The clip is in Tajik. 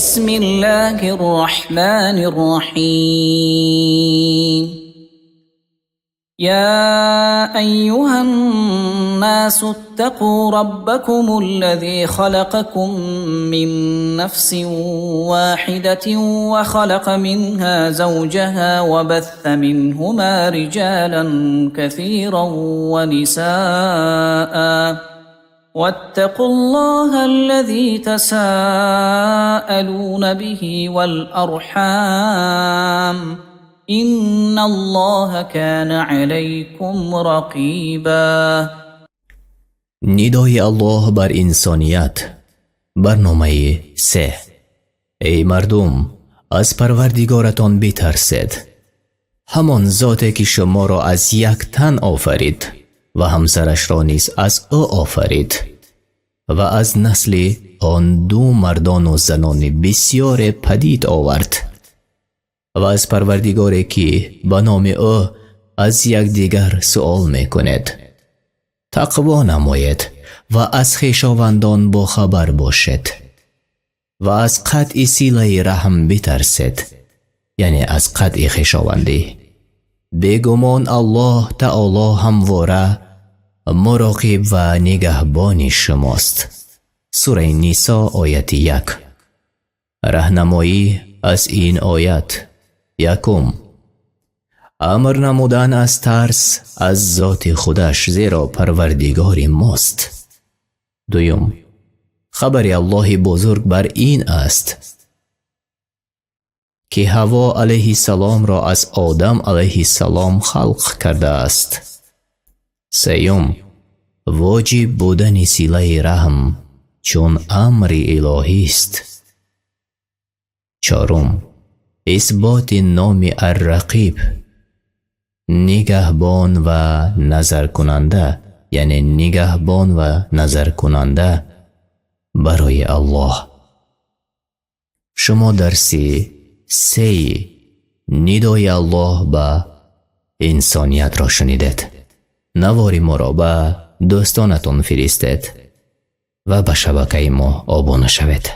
بسم الله الرحمن الرحيم. يا أيها الناس، اتقوا ربكم الذي خلقكم من نفس واحدة وخلق منها زوجها وبث منهما رجالا كثيرا ونساء، واتقوا الله الذي تساءلون به والأرحام، إن الله كان عليكم رقيبا. Нидои Аллоҳ бар инсоният, барномаи се. Эй мардум, аз Парвардигоратон битарсед, ҳамон зоте ки шуморо аз як тан офарид ва ҳамсарашро низ аз ӯ офарид ва аз насли он ду мардону занони бисьёре падид овард, ва аз Парвардигоре ки ба номи ӯ аз якдигар суол мекунед, тақво намоед ва аз хешовандон бохабар бошед ва аз қатъи силаи раҳм битарсед, яъне аз қатъи хешовандӣ. Бегумон, Аллоҳ Таоло ҳамвора муроқиб ва нигаҳбони шумост. Сураи Нисо, ояти 1. Раҳнамоӣ аз ин оят: якум, амр намудан аз тарс аз зоти худаш, зеро Парвардигори мост. Дуюм, хабари Аллоҳи бузург бар ин аст, ки Ҳаво алайҳиссаломро аз Одам алайҳиссалом халқ кардааст. Сеюм, воҷиб будани силаи раҳм, чун амри илоҳист. Чорум, исботи номи Аррақиб, нигаҳбон ва назаркунанда, яъне нигаҳбон ва назаркунанда барои Аллоҳ. Шумо дарси сеи нидои Аллоҳ ба инсониятро шунидед. Навори моро ба дӯстонатон фиристед ва ба шабакаи мо обуна шавед.